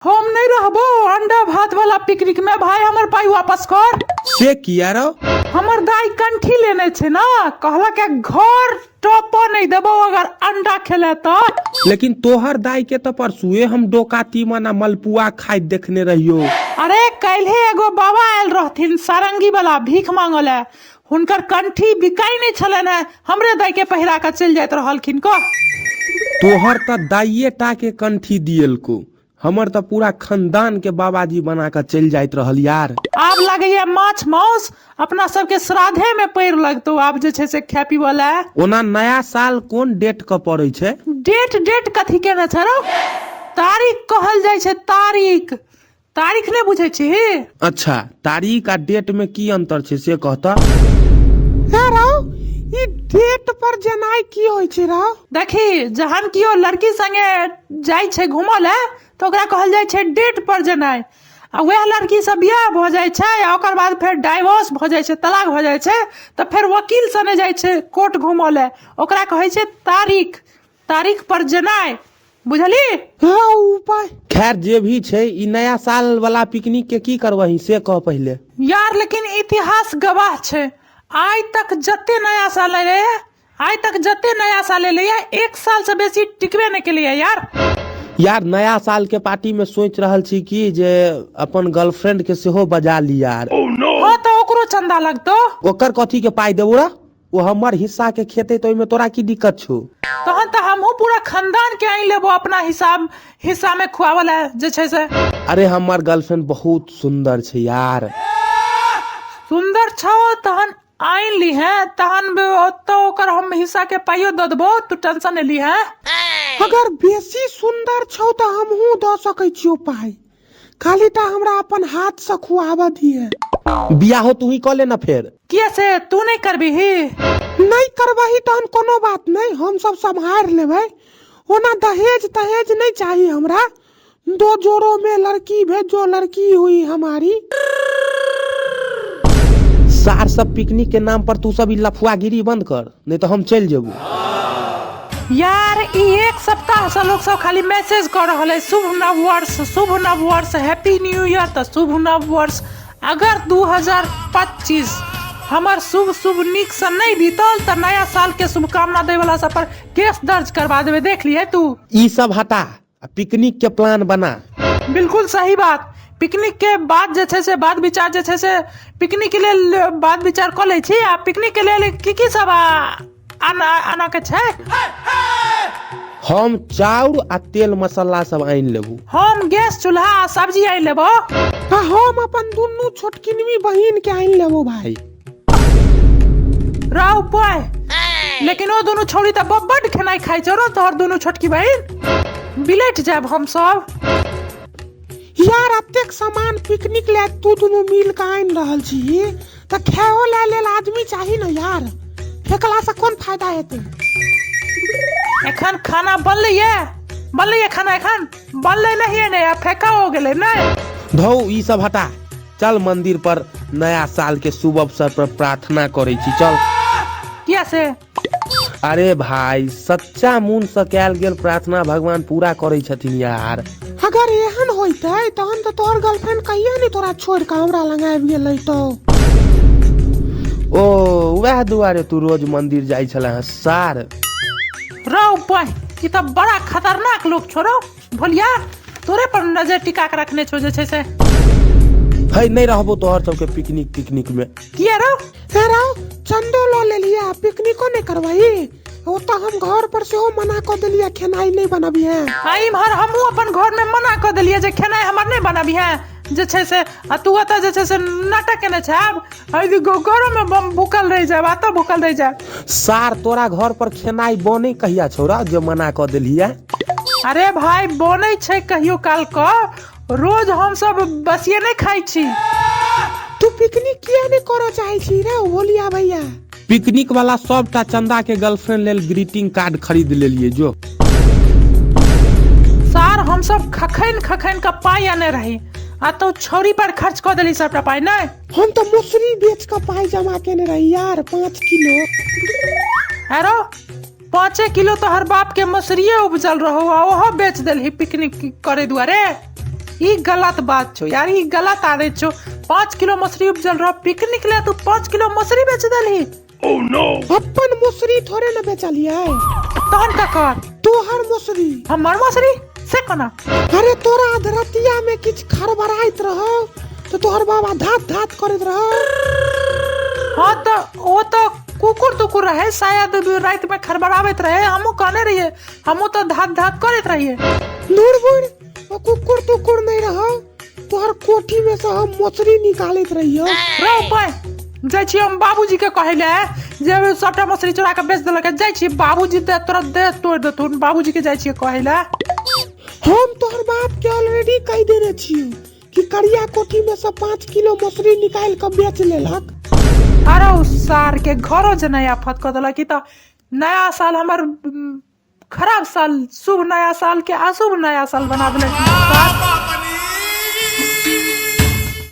हम नहि रहबो अंडा भात वाला पिकनिक में भाई, हमर पाई वापस कर। से किया रो? हमर दाई कंठी लेने छै ना, कहलक घर टप नहीं देबो अगर अंडा खेले तो। लेकिन तोहर दाई के तो परसुए हम डोका तीमन आ मलपुआ खाइत देखने रहियो। अरे काल्हे एगो बाबा आयल रहथिन सारंगी वाला भीख मांगल है, हुनकर कंठी बिकाई नहीं छलन है, हमरे दाई के पहिरा के चलि जाइत रहलखिन। कह तोहर त दाइये टा के कंठी दियलको, हमर त पूरा खानदान के बाबाजी बना के चलि जाइत रहल यार। आब लगैया माछ माउस अपना सबके श्राद्धे में पैर लगतो आब जे छै से खाय पीबऽ लए। ओना नया साल कोन डेट के पड़ै छै? डेट डेट कथी केने छै रौ? तारीख कहल जाइ छै, तारीख। तारीख नहि बुझै छी? अच्छा, तारीख आ डेट में की अंतर छै से कहता। हे रौ, ई डेट पर जेनाइ की होइ छै रौ? देखी, जहन कियो लड़की संगे जाइ छै घूमऽ लए तऽ ओकरा कहल जाइ छै डेट पर जेनाइ, आ वएह लड़की से बियाह भऽ जाइ छै आ ओकर बाद फेर डाइवोर्स भऽ जाइ छै, तलाक भऽ जाइ छै, तऽ फेर वकील सने जाइ छै कोर्ट घूमऽ लए, ओकरा कहै छै तारीख, तारीख पर जेनाइ। बुझली? हाँ, उपाय। खैर जे भी छै, ई नया साल वाला पिकनिक के की करबही से कह पहिले। यार लेकिन इतिहास गवाह छै, आइ तक जते नया साल एलै, आइ तक जते नया साल एलै, एक साल से बेसी टिकबे नहि केलैया यार। यार नया साल के पार्टी में सोच रहल छी कि जे अपन गर्लफ्रेंड के सेहो बजा ली यार। हाँ तऽ ओकरो चंदा लगतो। ओकर कथी के पाई देबो रे? ओ हमर हिस्सा के खेते तो ओहिमे तोरा की दिक्कत छौ? तहन तऽ हमहूँ पूरा खानदान के आनि लेबो अपना हिसाब हिस्सा में खुआवल है जे छै से। अरे हमर गर्लफ्रेंड बहुत सुंदर छै यार। सुंदर छौ तहन आनि ली है, तहन ओतऽ ओकर हम हिस्सा के पाइयो दऽ देबो, तू टेंशन नहि ली है। अगर बेसी सुंदर छौ तऽ हमहूँ दऽ सकै छियौ पाई, खाली टा हमरा अपन हाथ से खुआबऽ दिहे। बियाहो तू ही कऽ ले ना फेर। किया से तू नहीं करबिही? नहीं करबही तहन कोनो बात नहीं, हम सब सम्हारि लेबै। ओना दहेज तहेज नहीं चाही हमरा, दो जोड़ों में लड़की भेजो, लड़की हुई हमारी। सार सब पिकनिक के नाम पर तू सब ई लफुआगिरी बंद कर, नहीं तो हम चलि जेबू। यार ई एक सप्ताह से लोग सब खाली मैसेज कर रहल है शुभ नव वर्ष, शुभ नव वर्ष, हैप्पी न्यू ईयर, तऽ शुभ नव वर्ष। अगर 2025 हमर शुभ शुभ नीक से नहीं बीतल तऽ नया साल के शुभकामना दै वाला सब पर केस दर्ज करवा देबै, देख लिहे तू। ई सब हटा आ पिकनिक के प्लान बना। बिल्कुल सही बात। पिकनिक के बाद जे छै से बात विचार जे छै से पिकनिक के लेल बात विचार कऽ लै छी। आ पिकनिक के लेल की की सब आना के छै? हम चाउर आ तेल मसाला सब आनि लेबू। हम गैस चूल्हा आ सब्जी आनि लेबो। आ हम अपन दुनू छोटकिनवी बहिन के आनि लेबो भाई। राव पाय, लेकिन ओ दुनू छौड़ी तऽ बड्ड खेनाइ खाइ छौ रौ, तोहर दुनू छोटकी बहिन, बिलटि जायब हम सब। यार अतेक सामान पिकनिक ले तू दुनू मिल के आनि रहल छी तऽ खाओ ले लेल आदमी चाही ने यार, फेकला से कोन फायदा हेतै? एखन खाना बनलै ये, बनलै ये खाना, एखन बनलै नहीं ने, आ फेका हो गेलै नहीं। धौ ई सब हटा, चल मंदिर पर नया साल के शुभ अवसर पर प्रार्थना करै छी, चल। किया से? अरे भाई सच्चा मन से कयल गेल प्रार्थना भगवान पूरा करै छथिन यार। अगर एहन होइतै तहन तऽ तोहर गर्लफ्रेंड कहिया नहि तोरा छोड़ि कऽ हमरा लग आबि गेलै तो। ओ वएह दुआरे तू रोज मंदिर जाइ छले हँ सार। रौ बहि, ई तऽ बड़ा खतरनाक लोक छौ रौ भोलिया, तोरे पर नजर टिका के रखने छौ जे छै से। है नहीं रहबो तोहर सबके पिकनिक तिकनिक में। किया रौ? हे रौ, चंदो लऽ लेलियै, पिकनिको नहि करबही? ओतऽ हम घर पर सेहो मना कऽ देलियै खेनाइ नहि बनबिहे। आ इम्हर हमहूँ अपन घर में मना कऽ देलियै जे खेनाइ हमर नहि बनबिहे जे छै से, आ तू ओतऽ जे छै से नाटक केने छै। आब घरो में बम भूखल रहि जायब, एतऽ भूखल रहि जायब। सार तोरा घर पर खेनाइ बनै कहिया छौ जे मना कऽ देलियै? अरे भाई बनै छै कहियो काल कऽ, रोज हम सब बसिए नहि खाइ छी। तू पिकनिक किया नहि करऽ चाहै छी रे भोलिया भैया? पिकनिक वाला सबटा चंदा के गर्लफ्रेंड लेल ग्रीटिंग कार्ड खरीद लेलिए जो। सार हम सब खखैन खखैन के पाई आने रही आ तो छौरी पर खर्च कऽ देली सबटा पाई। नहि हम तो मसूरी बेच के पाई जमा केने रही यार, 5 किलो। अरो 5 किलो तो हर बाप के मसूरिये उपजल रहो आ ओहो बेच देलही पिकनिक करे दुआरे। ई गलत बात छौ यार, ई गलत आदत छौ। 5 किलो मसुरी उपजल रह पिकनिक ले, तू 5 किलो मसुरी बेच देलही। अपन मसुरी थोड़े न बेचलियै। तहन ककर? तोहर मसुरी। हमर मसुरी से कोना? अरे तोरा अधरतिया में किछु खड़बड़ाइत रह तो तोहर बाबा धात धात करैत रह। हाँ तो ओ तो कुकुर तुकुर रहे शायद, रात में खड़बड़ाबैत रहे। हमहूँ कहने रहिए, हमहूँ तो धात धात करैत रहिए। दूर बुढ़, ओ कुकुर तुकुर नहीं रह, तोहर कोठी में से हम मछली निकालैत रहियो। रो पाय जाइ छी हम बाबूजी के कहै ले जे सबटा मछली चोरा के बेच देलक। जाइ छी बाबूजी दे तोरा दे तोड़ देथुन, बाबूजी के जाइ छियै कहै ले। हम तोहर बाप के ऑलरेडी कहि देने छियो कि करिया कोठी में से 5 किलो मछली निकाल के बेच लेलक। अरे उ सार के घरो जे नया आफत कऽ देलक। ई तऽ नया साल हमर खराब साल, शुभ नया साल के अशुभ नया साल बना देलक।